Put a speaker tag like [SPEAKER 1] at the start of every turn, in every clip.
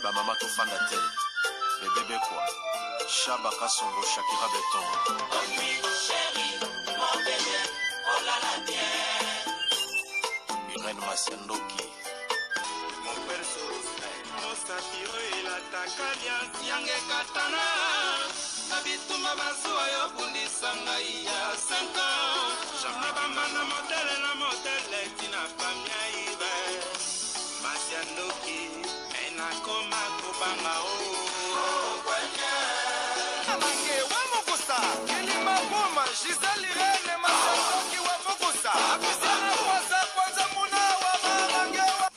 [SPEAKER 1] Ba mama tofanda te. Bebe Bekwa, Shaba Kasongo, Shakira Beton. Irène Masiandoki.
[SPEAKER 2] Mosapi oyo elataka liasi yange ekatana na bitumba bazuwa yo bundisa ngai ya 5 ans na bambanda modele na modele tina famia ibe masi ya ndoki me nakoma kobanga o
[SPEAKER 3] Amange wa mokusa Kilima Buma Gisèle Irène Masandoki wa mokusa Apisiana kwanza kwanza muna wa mamange wa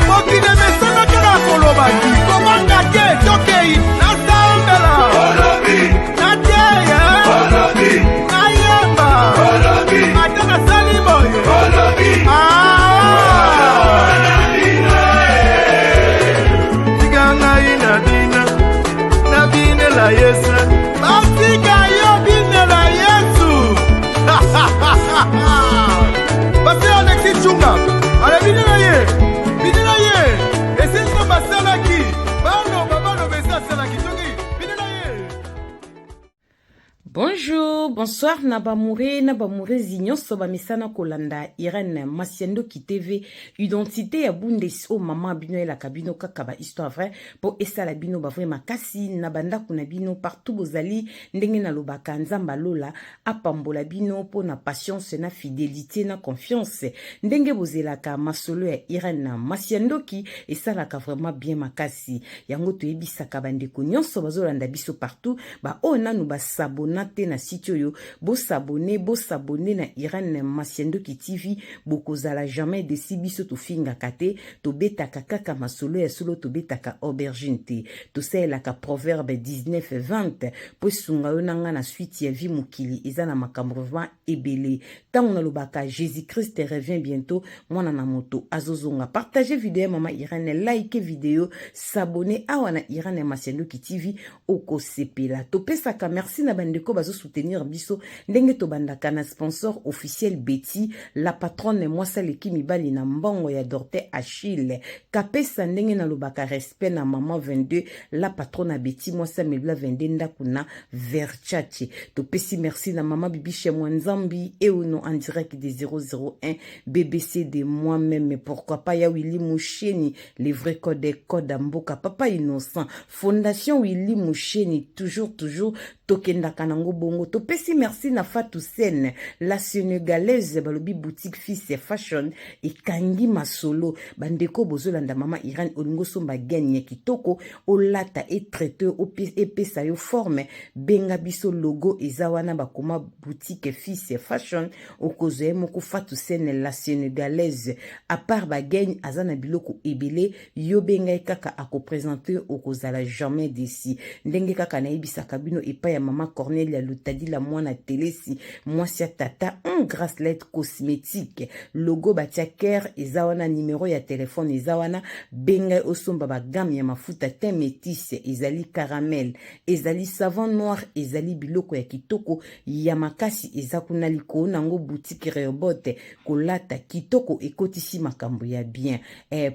[SPEAKER 4] Mokili emesana kaka koloba kobanga te tokei nasambela nateya nayemba ata nasali boye Ah! Tika ngai na bina nabinela Yesu batika yo binela Yesu Pasteur Alexis Tshunga alobi binela ye binela ye esi Nzambe asalaki baloba baloba esi asalaki soki binela ye.
[SPEAKER 5] Bonjour, bonsoir na bamoure na bamourezi nyonso bamesana kolanda Irène Masiandoki TV identité ya Bundes o mama bino elaka bino kaka ba histoire vraie po esala bino ba vrai makasi na bandako na bino partout bozali ndenge nalobaka Nzambe alola apambola bino po na patience na fidelité na confiance ndenge bozelaka masolo ya Irène Masiandoki esalaka vraiment bien makasi yango toyebisaka bandeko nyonso bazolanda biso partout baoyo nanu basabona te na site oyo bosabone bosabone na Irène Masiandoki TV bokozala jamais desi biso tofingaka te tobetaka kaka masolo ya solo tobetaka aubergine te tosalelaka proverbe 19 20 po esunga yo na nga na suite ya vie mokili eza na makambo vraiment ebele ntango nalobaka jésus christ revient bientôt mwana na moto azozonga partage video ya mama Irène like video s'abonner awa na Irène ya Masiandoki TV okosepela topesaka merci na bandeko bazosoutenir biso ndenge tobandaka na sponsor officiel Betty la patronne mwasi aleki mibali na mbongo ya Dorte Achille kapesa ndenge nalobaka respect na maman 22 la patronne ya Betty mwasi ya mebla 22 ndako na Verchache topesi merci na mama Bibishe Mwanzambi euno en direct de 001 BBC de moi-même pourquoi pas ya Willy Musheni le vrai code code ya mboka papa innocent fondation Willy Musheni toujours toujours tokendaka nango bongo topesi merci na Fatou Sène la sénégalaise balobi boutique fils fashion ekangi masolo bandeko bozolanda mama Irène olingo osomba gagne ya kitoko olata etraite epesa yo forme benga biso logo eza wana bakoma boutique fils fashion okozwa ye moko Fatou Sène la sénégalaise à part bagagne aza na biloko ebele yo benga ye kaka akopresente okozala jamais desi ndenge kaka nayebisaka bino epai ya mama Cornelia Lutadila mwana telesi mwasi ya tata un gracelet cosmétique logo batia care eza wana numero ya telefone eza wana benga ye osomba bagame ya mafuta te métisse ezali caramel ezali savon noir ezali biloko ya kitoko ya makasi eza kuna likolo nango boutique Rehoboth kolata kitoko ekotisi makambo ya bien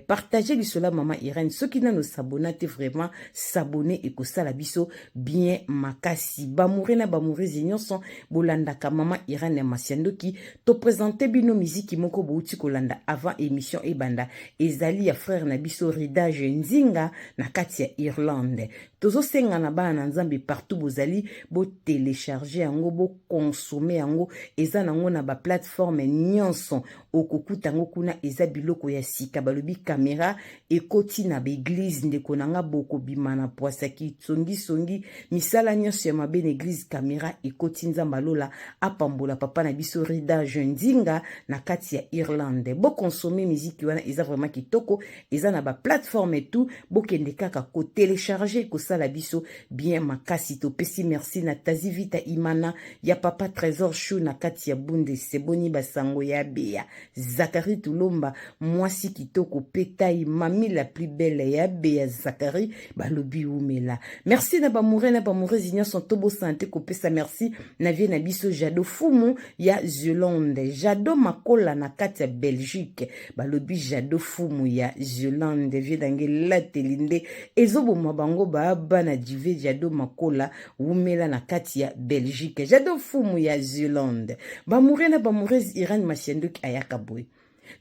[SPEAKER 5] partage lisolo ya mama Irène soki nano sabona te vraiment sabone ekosala biso bien makasi bamoure na bamourezi nyonso bolandaka mama Irène ya Masiandoki topresente bino miziki moko bouti kolanda avant émission ebanda ezali ya frère na biso Ridage Nzinga na kati ya Irlande tozosenga na bana na Nzambe partout bozali botelecharge yango bokonsome yango eza nango na baplateforme nyonso okokuta yango kuna eza biloko ya sika balobi kamera ekoti na baeglize ndeko na nga bokobima na pwasa kisongisongi misala nyonso ya mabe na eglize kamera ekoti Nzambe alola apambola papa na biso Ridage Nzinga na kati ya Irlande bokonsome miziki wana eza vraiment kitoko eza na baplateforme tout bokende kaka kotelecharge kosala biso bien makasi topesi merci na Tazi Vita Imana ya papa Trésor Chou na kati ya Bundes boni basango ya Bea Zakari Tulomba mwasi kitoko petai mami la plus belle ya Bea Zakari balobi umela merci na bamoure na bamourezi nyonso Tobosana te kopesa merci na vie na biso Jado Fumu ya Zelande, Jado Makola na kati ya Belgique. Balobi Jado Fumu ya Zelande, vie nange elateli nde ezoboma bango baaba na dive. Jado Makola wumela na kati ya Belgique, Jado Fumu ya Zelande. Bamoure na bamourese, Irene Masiandoki ayaka boye.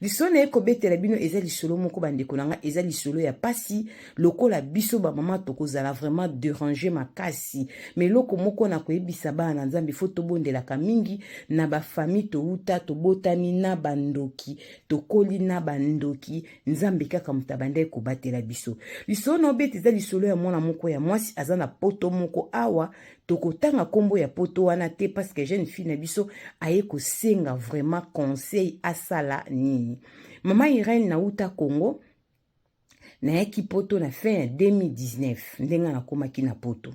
[SPEAKER 5] Lisolo na ye kobetela bino eza lisolo moko, bandeko na nga, eza lisolo ya pasi. Lokola biso bamama tokozala vraiment déranger makasi, mais eloko moko na koyebisa bana na Nzambe, faut tobondelaka mingi. Na bafamille touta, tobotami na bandoki, tokoli na bandoki. Nzambe kaka moto abandaki kobatela biso. Lisolo na obeta eza lisolo ya mwana moko ya mwasi aza na poto moko awa. Tokotanga nkombo ya poto wana te parce que jeune fille na biso aye kosenga vraiment conseil, asala nini. Mama Irene, nauta Congo, nayaki poto na fin ya 2019. Ndenge nakomaki na poto,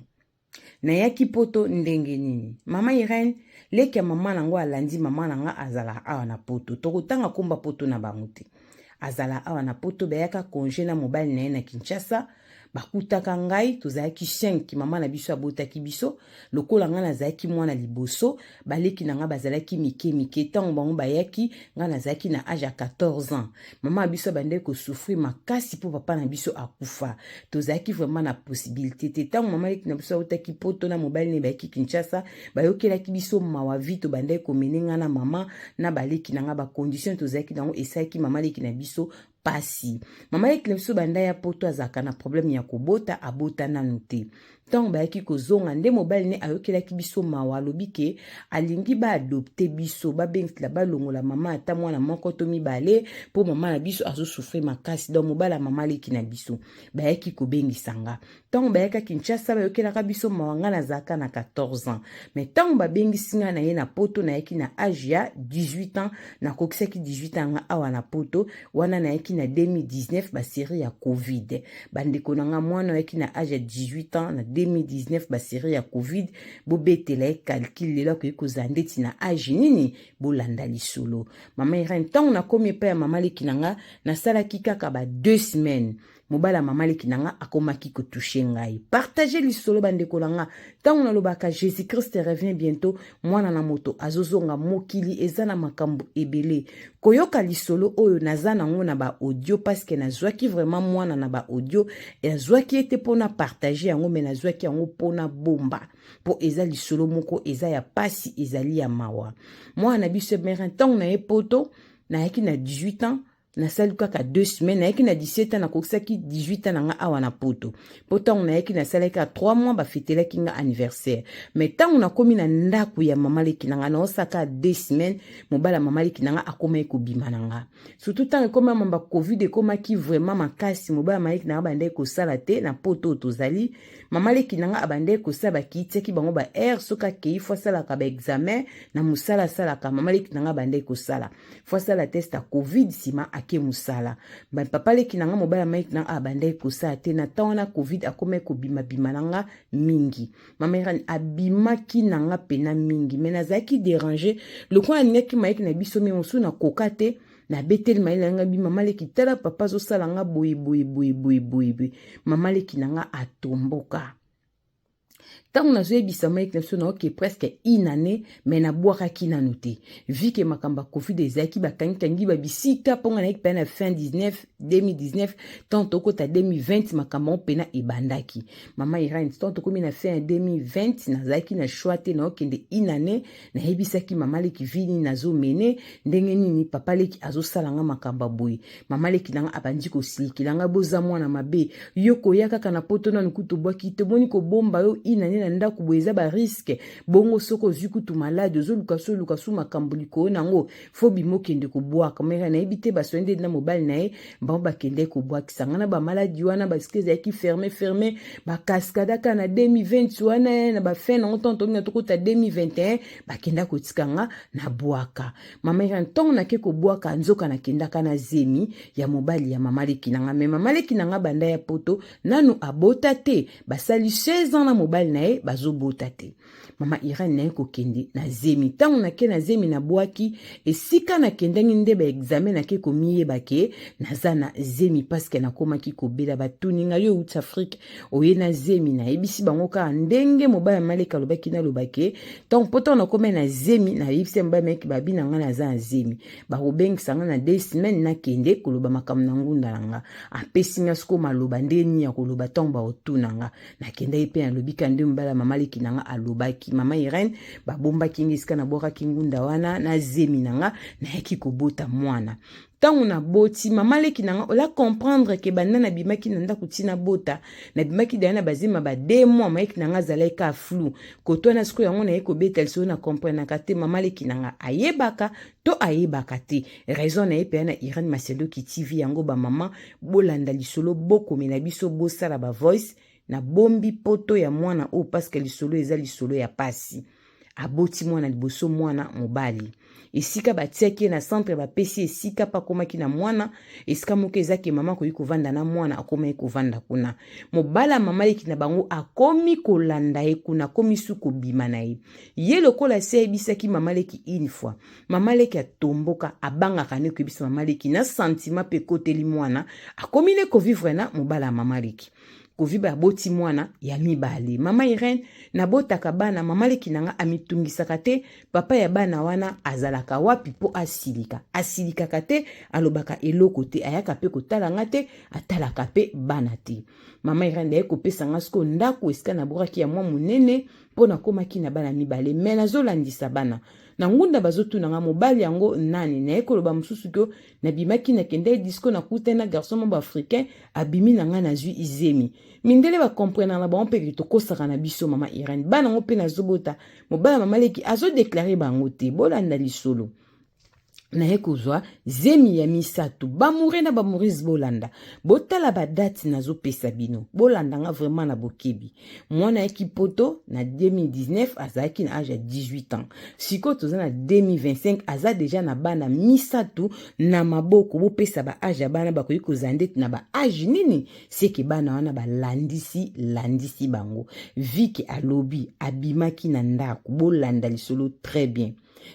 [SPEAKER 5] nayaki poto ndenge nini? Mama Irene, leki ya mama nango alandi mama na nga, azala awa na poto. Tokotanga komba poto na bango te. Azala awa na poto, bayaka congé na mobali na ye na Kinshasa, bakutaka ngai. Tozalaki 5, mama na biso abotaki biso. Lokola ngai nazalaki mwana liboso, baleki na ngai bazalaki mike mike. Ntango bango bayaki, ngai nazalaki na age ya 14 ans. Mama na biso abandaki kosouffrir makasi mpo papa na biso akufa. Tozalaki vraiment na possibilité te. Ntango mama leki na biso autaki poto na mobali ne, bayaki Kinshasa, bayokelaki biso mawa. Vie tobandaki komene, ngai na mama na baleki na ngai, bacondition tozalaki nango esalaki mama leki na biso pasi. Mama leki na biso banda ya poto azalaka na problème ya kobota, abota nanu te. Ntango bayaki kozonga nde mobali ne ayokelaki biso mawa, alobi ke alingi baadopter biso, babengela, balongola mama ata mwana moko to mibale mpo mama na biso azosouffrir makasi. Donc mobali ya mama leki na biso bayaki kobengisa nga. Ntango bayaka Kinshasa, bayokelaka biso mawa. Nga nazalaka na 14 ans, mais ntango babengisi nga na ye na poto, nayaki na age ya 18 ans. Nakokisaki 18 ans nga awa na poto wana. Nayaki na 2019, basérie ya Covid. Bandeko na nga, mwana oyaki na age ya 18 ans na 2019, basérie ya Covid, bobetela ye calcul, lelo akoki kozala ndeti na age nini? Bolanda lisolo. Mama Irene, ntango nakomi epai ya mama leki na nga, nasalaki kaka ba 2 semaines, mobali ya mama leki na nga akomaki kotoucher ngai. Partage lisolo, bandeko na nga. Ntango nalobaka Jésus Christ revient bientôt, mwana na moto azozonga, mokili eza na makambo ebele. Koyoka lisolo oyo naza nango na baaudio, parce que nazwaki vraiment mwana na baaudio, azwaki ete mpona partage yango, mais nazwaki yango mpona bomba, mpo eza lisolo moko eza ya pasi, ezali ya mawa. Mwana na biso mere, ntango na ye poto, nayaki na 18 ans, nasali kaka 2 semaines. Nayaki na 17 ans, nakokisaki 18 ans na nga awa na poto, mpo ntango nayaki nasalaki kaka 3 mois, bafetelaki nga anniversaire. Mais ntango nakomi na ndako ya mama leki na nga, naosaka 2 semaines, mobali ya mama leki na nga akomaki kobima na nga. Surtout ntango ekómi mamba Covid ekomaki vraiment makasi, mobali ya mama leki na nga bandaki kosala te na poto oyo tozali. Mama leki na nga abandaki kosala, bakitiaki bango ba aire. Soki akei, faut asalaka baexamen na mosala asalaka. Mama leki na nga abandaki kosala, faut asala test ya Covid, nsima ake mosala. Papa leki na nga, mobali ya mama leki na nga, abandaki kosala te na ntango wana. Covid, akomaki kobimabima na nga mingi. Mama Irene abimaki na nga pena mingi, mais nazalaki déranger lokola alingaki mayeki na biso. Mais mosusu nakoka te, nabeteli mayele na nga bi: "Mama leki, tala papa azosala nga boye boye boye boye boye boye." Mama leki na nga atomboka. Ntango nazoyebisa mayeki na biso, naoke presque une année, mais nabwakaki nanu te, vu que makambo ya Covid ezalaki, bakangikangi babisika. Mponga nayaki mpe na fin 19 2019, ntango tokota 2020, makambo yango mpena ebandaki. Mama Irene, ntango tokomi na fin ya 2020, nazalaki na choix te, naokende une année. Nayebisaki mama leki vie nini nazomene, ndenge nini papa leki azosala nga makambo ya boye. Mama leki na nga abandi kosilikela nga: "Boza mwana mabe, yo koya kaka na poto, nanu kutu obwaki te, boni kobomba yo une année na ndako boye? Eza barisque bongo. Soki ozwi kutu malade, ozoluka so oluka su makambo likolo nango, faut bima okende kobwaka." Mere nayebi te, basoye nde na mobali na ye, bango bakende kobwakisa nga na bamaladi wana. Basike ezalaki fermé fermé, bakaskadaka na 2020 wana, na bafin nango. Ntango tolinga tokota 2021, bakenda kotika nga na bwaka. Mama Irene, ntango nake kobwaka, nzoka nakendaka na zemi ya mobali ya mama leki na nga. Mais mama leki na nga banda ya poto nanu abota te, basali 16 ans na mobali. na ye bazobota te. Mama Irene, naye kokende na zemi. Ntango nake na zemi, nabwaki esika nakendaki nde baexamen, nake komiyeba ke naza na zemi, parce que nakomaki kobela. Batuni ngai: "Yo outi Afrique, oye na zemi?" Nayebisi bango kaka ndenge mobali ya maleki alobaki. Naloba ke ntango, mpo ntango nakomi na zemi, nayebisi mobali maleki, babi na ngai naza na zemi, bakobengisa ngai na 2 semaines, nakende koloba makambo na ngunda na nga. Apesi nga sikoyo maloba ndenge nini ya koloba ntango baotuna nga. Nakendaki mpe nalobi ka nde mobali ya mama leki na nga alobaki. Mama Irene, babombaki nga esika nabwakaki ngunda wana na zemi na nga. Nayaki kobota mwana. Ntango naboti, mama leki na nga ola comprendre ke banda nabimaki na ndako ntina bota, nabimaki daya na bazema ba 2 mois. Mayeki na nga azalaki ka flou koto wana. Sikoyo yango naye kobeta lisolo, na comprenaka te mama leki na nga ayebaka to ayebaka te. Raison na ye mpenza na Irene Masendoki TV yango. Bamama, bolanda lisolo, bokomela biso, bosala bavoice. Nabombi poto ya mwana oyo parce que lisolo eza lisolo ya pasi. Aboti mwana liboso, mwana mobali. Esika batiaki ye na centre, bapesi esika mpe akomaki na mwana esika moko ezaki mama akoki kovanda na mwana. Akomaki kovanda kuna. Mobali ya mama leki na bango akomi kolanda ye kuna, akomi su kobima na ye. Ye lokola asi ayebisaki mama leki une fois, mama leki atomboka, abangaka ne koyebisa mama leki na sentiment mpe ekoteli mwana. Akomi ne kovivre na mobali ya mama leki. Koviba, aboti mwana ya mibale. Mama Irene, nabotaka bana, mama leki na nga amitungisaka te. Papa ya bana wana azalaka wapi mpo asilika? Asilikaka te, alobaka eloko te, ayaka mpe kotala nga te, atalaka mpe bana te. Mama Irene, aye kopesa nga sikoyo ndako esika nabwakaki ya mwa monene mpo nakomaki na bana mibale. Me nazolandisa bana na ngunda, bazotuna nga mobali yango nani. Naye koloba mosusu ke nabimaki, nakende disco, nakutani na garçon moko africain, abimi na ngai, nazwi zemi. Mindele bacomprenaka na bango mpe tokosaka na biso. Mama Irene, bana yango mpe nazobota, mobali ya mama leki azodéclarer bango te. Bolanda lisolo. Naye kozwa zemi ya misato. Bamoure na bamourise, bolanda, botala badate nazopesa bino, bolanda nga vraiment na bokebi. Mwana ayaki poto na 2019, azalaki na age ya 18 ans. Sikoyo toza na 2025, aza déjà na bana misato na maboko. Bopesa baage ya bana, bakoki kozala ndeti na baage nini? Seke bana wana balandisi landisi bango. Vike alobi abimaki na ndako, bolanda lisolo très bien,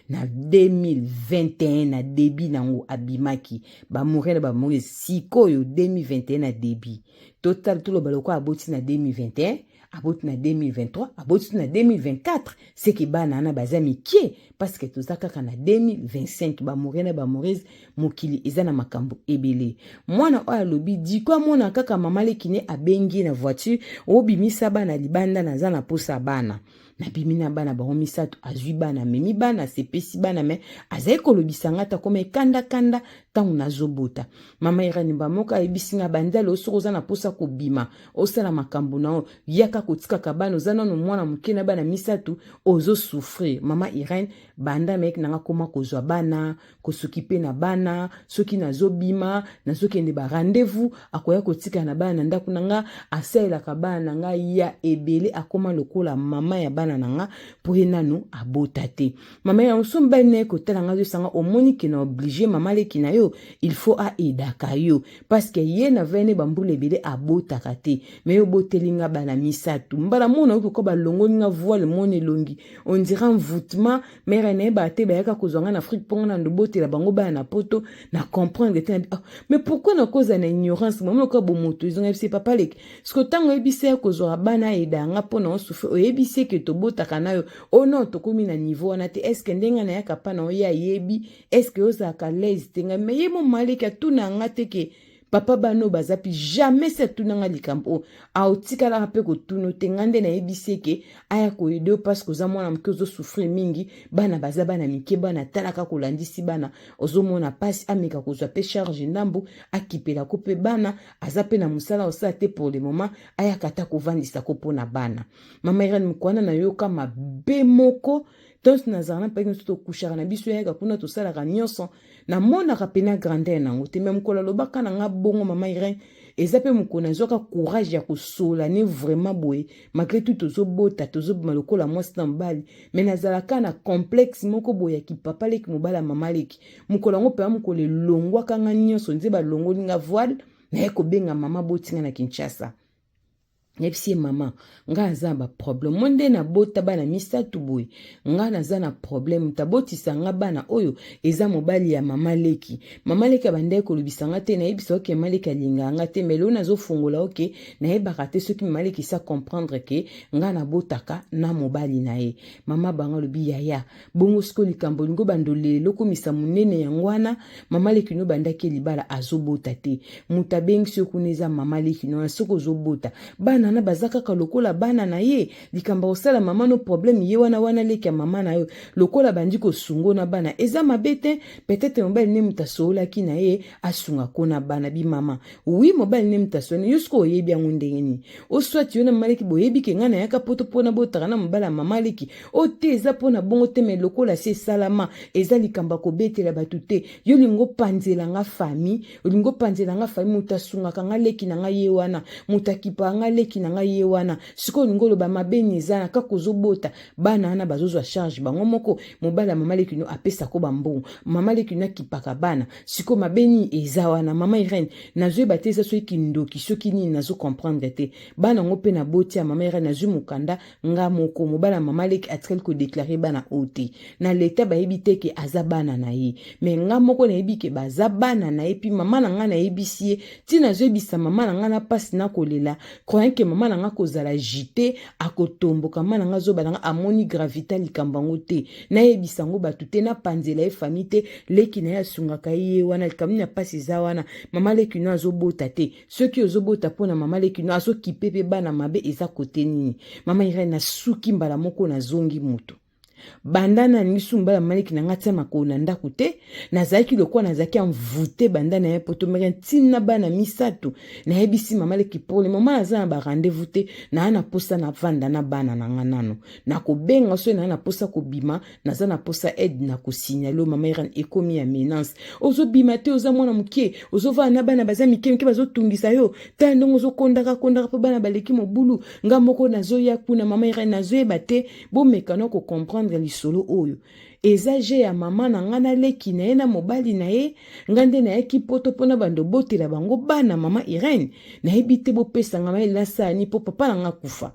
[SPEAKER 5] na 2021 na début nango abimaki. Bamoure na bamoure, sikoyo 2021 na début, total toloba lokola aboti na 2021, aboti na 2023, aboti na 2024, seke bana wana baza mike parce que toza kaka na 2025. Bamoure na bamourese, mokili eza na makambo ebele. Mwana oyo alobi diko amona kaka mama leki ne abengi ye na voiture: "Obimisa bana libanda, naza na posa bana." Nabimi na bana bango misato. Azwi bana, amemi bana, asepesi bana, me azali kolobisa nga ta koma ekandakanda ntango nazobota. Mama Irene, bamoko ayebisi nga: "Bandala, soki oza na mposa kobima, osala makambo na yo, yaka kotikaka bana, oza nano mwana moke na bana misato, ozosouffrir." Mama Irene, banda meki nanga koma kozwa bana, kosuki mpe na bana. Soki nazobima, nazokende barendez-vous, akoya kotika na bana na ndako na nga. Asalelaka bana na ngai ya ebele, akóma lokola mama ya bana na nga mpo ye nanu abota te. Mama yango so mobali na ye kotala nga, azosanga: "Omoni ke na oblige mama leki na yo, il faut aaidaka yo parce que ye na vene bambula ebele abotaka te, me yo oboteli nga bana misato." Mbala mona oyoki ko balongoli nga voile, mona elongi, on dirait envoûtement. Mare nayebaka te, bayaka kozwa nga na Afrique mponga na ndobotela bango bana na poto. Na comprendre te na oh, mais pourquoi nakozala na ignorance? Mama lokola bomoto ezonga yebisi papa leki siko ntango oyebisi ye kozwaka bana, aida nga mpo na osouffrir. Oyebisi eke tobotaka na yo? O non, tokomi na niveau wana te. Est-ce ndenge nayaka mpa na oye ayebi? Est-ce ozalaka l'aise te? Ngai me ye mo maleki atuna nga te ke papa bana oyo baza mpi. Jamais se atunanga likambo oyo, aotikalaka mpe kotuna te. Ngai nde nayebisi eke aya koaider yo parce que oza mwana moke, ozosouffrir mingi, bana baza bana mike, bana talaka kolandisi bana, ozomona mpasi. Ameka kozwa mpe charge ndambu, akipelako mpe bana. Aza mpe na mosala osala te pour le moment, ayaka ata kovandisako mpo na bana. Mama Irene, mokwana nayoka mabe moko ntonso nazala na mpaki nyonso, tokushaka na biso, yayaka kuna, tosalaka nyonso, namonaka pena grandeur nango te. Me mokolo alobaka na nga bongo, mama Irene, eza mpe mokolo nazwaka courage ya kosola ne vraiment boye. Malgré tout tozobota, tozobima lokola mwasi na mobali, me nazalaka na complexe moko boye ya kipapa leki, mobali ya mama leki. Mokolo yango mpena mokolo elongwaka nga nyonso, nze balongoli nga voile, naye kobenga mama botinga na Kinshasa. Nayebisi ye, mama, nga aza na baproblème mo nde nabota bana misato boye, nga naza na problème. Moto abotisa nga bana oyo eza mobali ya mama leki. Mama leki abandaki kolobisa nga te. Nayebisa oke mama leki alingaka nga te, mais lelo nazofongola oke nayebaka te soki mama leki sa comprendre ke nga nabotaka na mobali na ye. Mama bango alobi, yaya, bongo sikoyo likambo olingi obanda olelo okomisa monene yango wana, mama leki no obandaki libala azobota te. Moto abengisi yo kuna eza mama leki no wana. Soki ozobota bana na baza kaka lokola bana na ye, likambo akosala mama no problème ye wana wana leki ya mama na yo lokola bandi kosungo na bana eza mabe te. Peut-être mobali nde moto asololaki na ye asunga ko na bana bi mama. Wi, mobali nde moto asololi yo. Soki oyebi yango ndenge nini, oswati yo na mama leki boyebi ke ngai nayaka poto mpona botaka na mobali ya mama leki o te. Eza mpona bongo te, mais lokola se esalama, eza likambo ya kobetela bato te. Yo olingi opanzela nga famille, olingi opanzela nga famille. Moto asungaka nga leki na nga ye wana, moto akipaka nga leki na nga ye wana. Sikoyo olingi oloba mabe ni eza na kaka ozobota bana wana, bazozwa charge bango moko. Mobali ya mama leki no apesako bambongo, mama leki no akipaka bana. Sikoyo mabe nini eza wana? Mama Irene, nazoyeba te eza soki kindoki, soki nini, nazocomprendre te. Bana yango mpe naboti ya mama Irene, nazwi mokanda nga moko. Mobali ya mama leki atikali kodéclarer bana oyo te na leta. Bayebi te ke aza bana na ye, mais nga moko nayebi ke baza bana na ye. Mpi mama na ngai nayebisi ye, ntina azoyebisa mama na ngai na mpasi na kolela, croyant ke mama na ngai kozala jite akotomboka. Mama na ngai azoba na ngai, amoni gravité likambo yango te. Nayebisa yango bato te, napanzela ye famille te. Leki na ye asungaka ye ye wana. Likambo nini ya mpasi eza wana? Mama leki no azobota te. Soki ozobota mpona mama leki no azokipe mpe bana, mabe eza kote nini? Mama Irene, nasuki mbala moko, nazongi moto. Banda nalingi su mobali ya mama leki na nga tia makolo na ndako te. Nazalaki lokola nazalaki envoûté banda na ye poto meke ntina bana misato. Nayebisi mama leki, pour le moment naza na barendez-vous te, naa na posa navanda na bana na nga nano. Nakobenga soki naa na posa kobima, naza na posa aide na kosignaler. Mama Irene, ekomi ya menace: ozobima te, oza mwana moke, ozovanda na bana baza mike mike, bazotungisa yo. Tala ndenge ozokondaka kondaka mpo bana baleki mobulu. Nga moko nazoya kuna. Mama Irene, nazoyeba te. Bomekana kocomprendre lisolo oyo eza je ya mama na nga na leki na ye na mobali na ye. Nga nde nayaki poto mpona bando botela bango bana. Mama Irene, nayebi te, bopesanga mayele nasala nini mpo papa na nga kufa.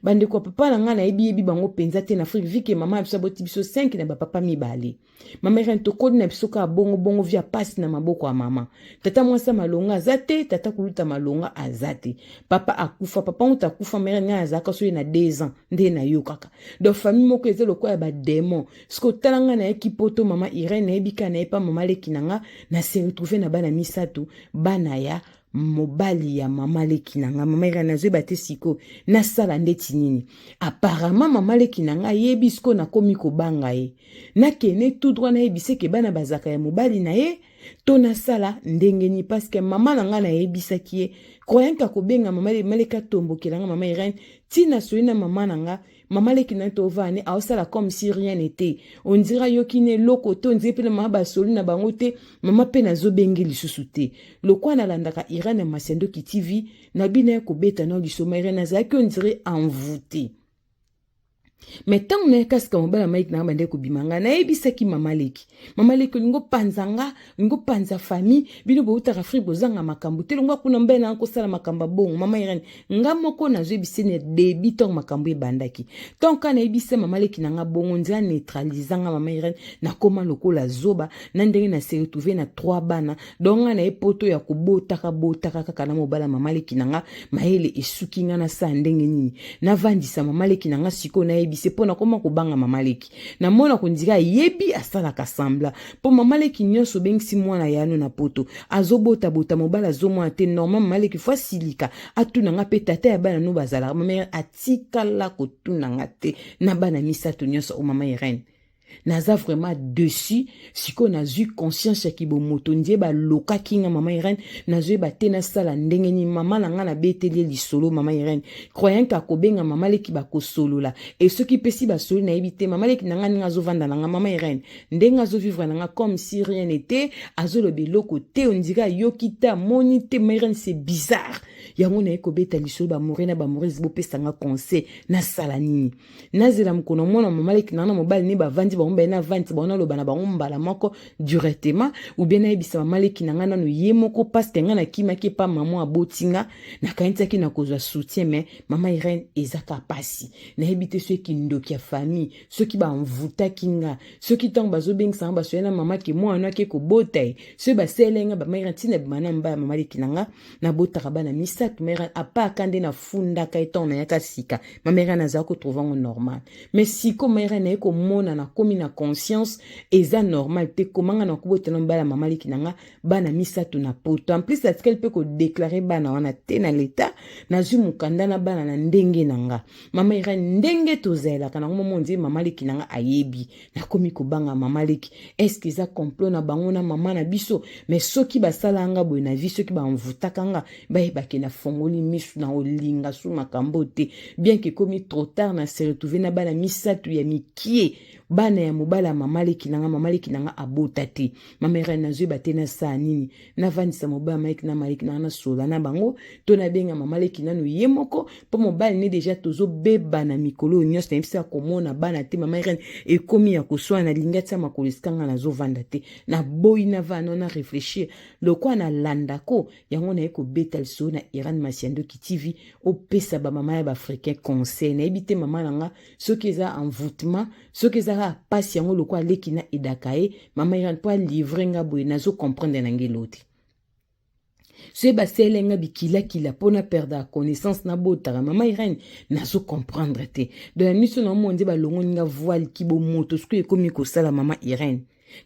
[SPEAKER 5] Bandeko ya papa na ngai nayebi yebi bango mpenza te na Afrique, vike mama ya biso aboti biso 5 na bapapa mibale. Mama Irene, tokoli na biso kaka bongo bongo, via pasi na maboko ya mama. Tata mwasi ya malonga aza te, tata kuluta malonga aza te, papa akufa. Papa moto akufa, mama Irene, ngai azalaka soki na 2 ans nde nayokaka. Donc famille moko eza lokola ya badémon. Soki otala ngai nayaki poto, mama Irene, nayebi kaka naye pa mama leki na nga, na se retrouve na bana misato, bana ya mobali ya mama leki na nga. Mama Irene, nazoyeba te sikoyo nasala ndeti nini. Apparemment mama leki na nga ayebi. Sikoyo nakomi kobanga ye. Nakende tout droit nayebisa ke bana bazalaka ya mobali na ye, to nasala ndenge nini? Parce que mama na ngai nayebisaki ye, croyant ke akobenga mama leki atombokela nga. Mama Irene, ntina soyi na mama na nga, mama leki na tovane aosala comme si rien n'était. On dirait ayoki na eloko te, on dirait mpe na mama basoli na bango te. Mama mpe nazobenge lisusu te. Lokwa nalandaka Irene Masiandoki TV na bino ya kobeta na lisoma, Irene azalaki on dirait envoûté. Mais ntango nayaka sika, mobali ya maiki nanga bandeki kobima ngai, nayebisaki mama leki: mama leki, olingi opanza nga, olingi opanza famille. Bino boutaka Afrique, bozanga makambo te. Longwa kuna, mbe nanga kosala makambo ya bongo. Mama Irene, nga moko nazoyebisa na début, ntango makambo ebandaki, ntango kaka nayebisa mama leki na nga bongo, nzela neutralisa nga. Mama Irene, nakóma lokola zoba na ndenge na se retrouve na trois bana. Donc nga na ye poto ya kobotaka botaka kaka na mobala mama leki na nga. Mayele esuki nga. Nasala ndenge nini? Navandisa mama leki na nga sikoyo, nayebise mpo nakóma kobanga mama leki. Namona kondika ayebi, asalaka semblant, mpo mama leki nyonso obengisi mwana yano na poto, azobotabota, mobali azomona te. Normal mama leki fo asilika, atuna nga mpe tata ya bana no bazalaka. Mama atikala kotuna nga te na bana misato nyonso o. Mama Irene, naza vraiment dessus. Sikoyo nazwi conscience ya kibomoto ndie balokaki nga. Mama Irene, nazoyeba te nasala ndenge nini. Mama na nga nabeteli ye lisolo, mama Irene, croyant ke akobenga mama leki, bakosolola. E soki mpesi basoli, nayebi te. Mama leki na nga ndenge azovanda na nga, mama Irene, ndenge azovivre na nga comme si rien n'était, azoloba eloko te, on dirait ayoki te, amoni te. Mama Irene, c'est bizarre. Yango naye kobeta lisolo, bamore na bamorese, bopesa nga conseil, nasala nini? Nazela mokolo mwana mama leki na nga na mobali ne bavandi bango baye na vandi bango, naloba na bango mbala moko directement, ou bien nayebisa mama leki na nga nano ye moko, parce que nga nakimaki epa mama aboti nga, nakanisaki na kozwa soutien. Mais mama Irene, ezaka pasi, nayebi te soki kindoki ya famille, soki bamvutaki nga, soki ntango bazobengisa nga basoya na mama ke mwana ake kobota ye, soki basaleli nga. Bama Irene, ntina bima na mbaya mama leki na nga, nabotaka bana misato. Mama Irene, apaka nde nafundaka ye ntango nayaka sika. Mama Irene, azala kotrouve yango normal, mais siko mama Irene, naye komona, nakomi na conscience, eza normal te. Komanga na kobotela mobala mama leki na nga bana misato na poto, en plus atikali mpe kodeklare bana wana te na leta. Nazwi mokanda na bana na ndenge na nga. Mama Irene, ndenge tozalelaka nango, momo nzee mama leki na nga ayebi. Nakomi kobanga mama leki, eske eza complot na bango na mama na biso? Mais soki basala nga boye na vie, soki bamvutaka nga, bayebake nafongoli misu na olinga su makambo te, bien ke ekomi trop tard. Na se retrouve na bana misato ya mikie, bana ya mobali ya mama leki na nga. Mama leki na nga abota te. Mama Irene, nazoyeba te nasala nini. Navandisa mobali maleki na maleki na nga, nasola na bango, to nabenga mama leki nano ye moko, mpo mobali ne deja tozobeba na mikolo oyo nyonso. Nayebisa komona bana te. Mama Irene, ekomi ya koswana. Nalingi atia makolo esika nga nazovanda te, naboyi navanda na réfléchir lokola nalandako yango. Naye kobeta lisolo na Irene Masiandoki TV, opesa bamama ya baafricain conseil. Nayebi te, mama na nga, soki eza envoûtement, soki eza kaka pasi yango lokola aleki na edaka ye. Mama Irene, mpo alivre nga boye, nazo comprendre na nge elo te. Soki basaleli nga bikilakila mpo na perdre ya connaissance, nabotaka. Mama Irene, nazo comprendre te. Donc ya miso na omona nde balongoli nga voile kibomoto, soki ekomi kosala. Mama Irene,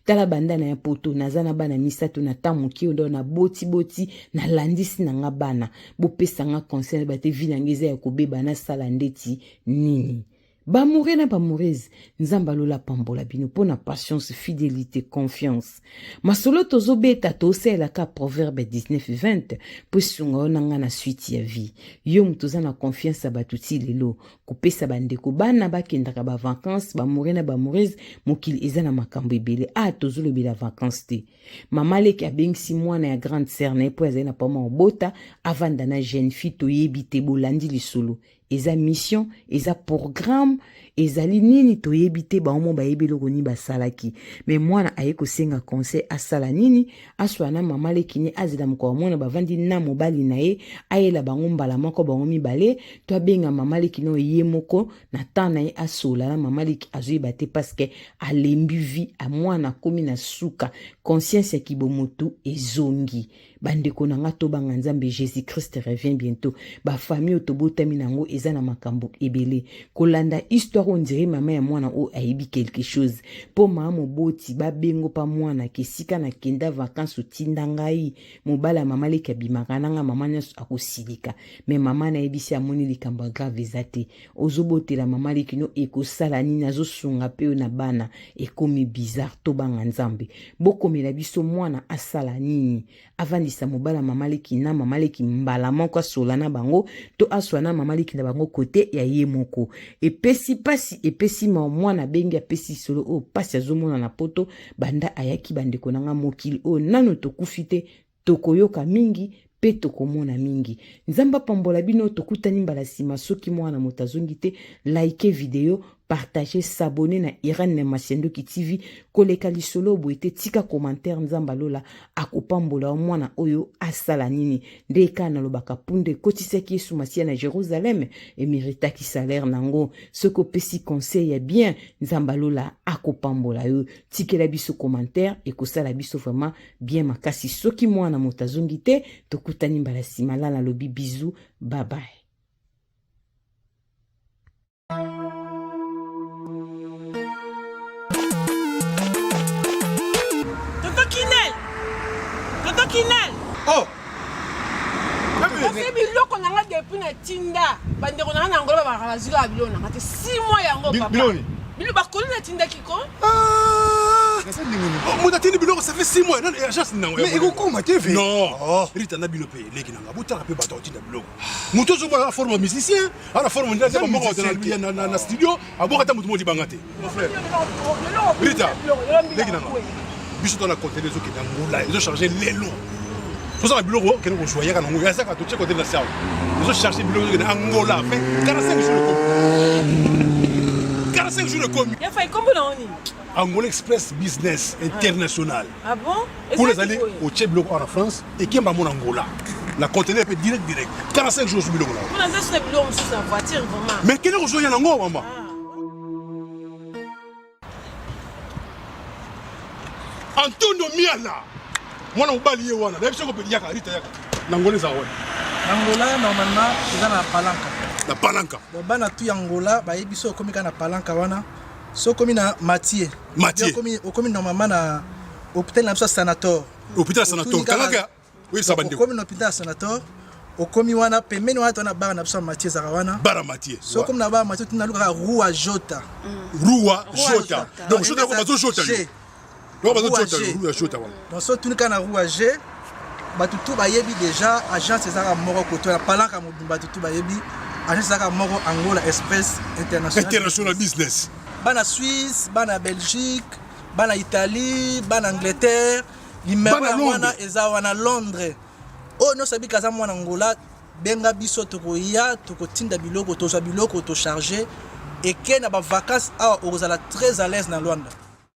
[SPEAKER 5] tala, banda na ya poto, naza na bana misato na ntango moke oyo nabotiboti, nalandisi na nga bana. Bopesa nga conseil bate, vi na nga eza ya kobeba, nasala ndeti nini? Bamoure na bamourese, Nzambe alola pambola bino mpo na patience, fidélité, confiance. Masolo tozobeta, tosalelaka Proverbe 19 20 mpo esunga yo na nga na suite ya vie. Yo moto oza na confiance ya bato ti lelo, kopesa bandeko bana bakendaka bavacance. Bamoure na bamourese, mokili eza na makambo ebele. A tozolobela vacance te. Mama leki abengisi mwana ya grande sœur na ye mpo azali na pama obota, avanda na jeune fille. Toyebi te, bolandi lisolo, eza mission, eza programme, ezali nini, toyebi te. Bango mo bayebi eloko nini basalaki. Me mwana aye kosenga conseil, asala nini? Aswa na mama leki ne, azela mokolo mwana bavandi na mobali na ye, ayela bango mbala moko bango mibale, to abenga mama leki na ye moko na temps na ye, asola na mama leki? Azoyeba te, parceke alembi vie. Mwana akomi na suka, conscience ya kibomotu ezongi. Bandeko na nga, tobanga Nzambe, Jésus Christ revient bientôt. Bafamille oyo tobotami na yango eza na makambo ebele. Kolanda histoire, on dirait mama ya mwana oyo ayebi quelque chose, mpo maa moboti babengo mpa mwana ke esika nakenda vacance, otinda ngai, mobali ya mama leki abimaka na nga. Mama nyonso akosilika, me mama nayebisi, amoni likambo ya grave eza te. Ozobotela mama leki no, ekosala nini? Azosunga mpe oyo na bana, ekomi bizarre. Tobanga Nzambe. Bokomela biso, mwana asala nini? Avandisa mobala mama leki na mama leki mbala moko, asola na bango, to aswa na mama leki na bango kote ya ye moko? Epesi mpasi, epesi ma mwana abengi, apesi solo oyo mpasi azomona na poto banda ayaki. Bandeko na nga, mokili oyo nano tokufi te, tokoyoka mingi mpe tokomona mingi. Nzambe apambola bino, tokutani mbala nsima soki mwana moto azongi te. Like video, partage, s'abonner na Irene Masiandoki TV. Koleka lisolo boye te, tika commentaire. Nzambe alola akopambola yo. Mwana oyo asala nini? Nde kaka nalobaka, punda ekotisaki Yesu Masiya na Jérusalem, emeritaki salaire nango. Soki opesi conseil ya bien, Nzambe alola akopambola yo. Tikela biso commentaire, ekosala biso vraiment bien makasi. Soki mwana moto azongi te, tokutani mbala nsima. Lala alobi bizu, bye bye.
[SPEAKER 6] Tonton Kinel! Tonton Kinel!
[SPEAKER 4] Oh!
[SPEAKER 6] Kasi biloko na nga depuis na tinda bandeko na nga na Angola babaka bazwi kaka biloko na nga te 6 mois yango papa.
[SPEAKER 4] Biloko nini?
[SPEAKER 6] Biloko bakoli natindaki ko.
[SPEAKER 4] Ah! Moto atindi biloko, ça fait 6 mois, nani agence nango?
[SPEAKER 7] Mais ekokoma te ve.
[SPEAKER 4] Non. Oh. Rita na bino mpe leki na nga, botala mpe bato akotinda biloko. Moto ozomona na forme ya musicien, ana forme nde moko na studio, aboka ata moto moko libanga te. Mon frère Rita, leki na nga, biso to na conteneur ezokende Angola, ezocharge lelo. Tozala biloko okende kozwa yaka nango yazaka totie kote na sawa. Ozo charger biloko okende Angola fait 45 jours ekomi. 45 jours ekomi.
[SPEAKER 6] Ya fai kombo na oni.
[SPEAKER 4] Angola Express Business International.
[SPEAKER 6] Ah bon?
[SPEAKER 4] Kuna ezali otie biloko awa na France ekemba mona Angola. Na conteneur pe direct direct. 45 jours biloko na.
[SPEAKER 6] Kuna za suna biloko mosusu na voiture vraiment.
[SPEAKER 4] Mais kende kozwa ya nango mama. Antonio Miala mwana mobali ye wana nayebi soko yaka Rita yaka na Angola ezala wana
[SPEAKER 7] na Angola normalement eza na Palanca
[SPEAKER 4] na Palanca
[SPEAKER 7] donc bana tout ya Angola bayebi so okomi kaka na Palanca wana so okomi na Mathieu
[SPEAKER 4] Mathieu
[SPEAKER 7] okomi okomi normalement na hôpital na biso ya Sanator
[SPEAKER 4] hôpital ya Sanator kangaka oyebisa bandeko
[SPEAKER 7] okomi na hôpital ya Sanator okomi wana pembeni wana tona bar na biso ya Mathieu ezalaka wana
[SPEAKER 4] bar ya Mathieu
[SPEAKER 7] so okomi na bar ya Mathieu tuna lukaka Rua Jota
[SPEAKER 4] Rua Jota donc Jota yako bazo Jota yo donc bazo Jota yo Rua Jota wana
[SPEAKER 7] donc so tuni kaka na Rua G bato tu bayebi déjà agence ezalaka moko koto ya palanka mobimba bato tu bayebi agence ezalaka moko Angola Express International
[SPEAKER 4] International Business
[SPEAKER 7] bana Suisse bana Belgique bana Italie bana Angleterre Numero ya wana eza wana Londres. Oyo nyonso abika aza mwana Angola, benga biso tokoya tokotinda biloko tozwa biloko to charger eke na ba vacances awa okozala très à l'aise na Luanda.